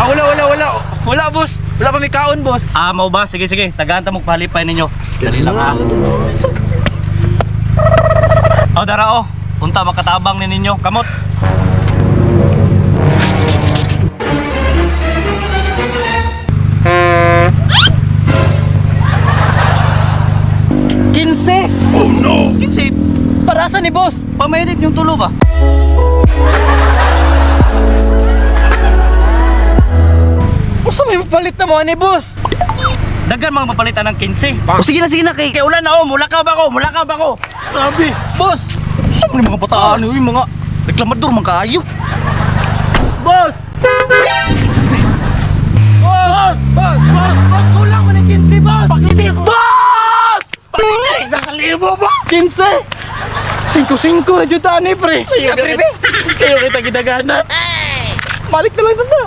Ah, wala, wala, wala. Wala, boss. Wala pa may kaon, boss. Ah, mao ba? Sige, sige. Tagaan ta magpalipay ninyo. Dali lang ha. Oh, dara oh. Unta makatabang ni ninyo. Kamot. 15. Kinsi, Para sa ni boss? pamainit yung tulo ba? Usa may palit na mo ani, boss? Daghan mga mapalitan ng 15. O sige na, sige na. Kay ulan na oh. Mulakaw ba ko? Mulakaw ba ko? Grabe. Boss! Sa mga mga bataan uy, mga reklamador man kaayo. Boss! Boss! Boss! Boss! Boss! Kulang mo ni 15, boss! Pakiti! Boss! Pakiti! Sa kalibo, boss! 15! 5-5 na dyan ani, pre. Pre, pre. Kayo kita gidagana. Balik na lang tata.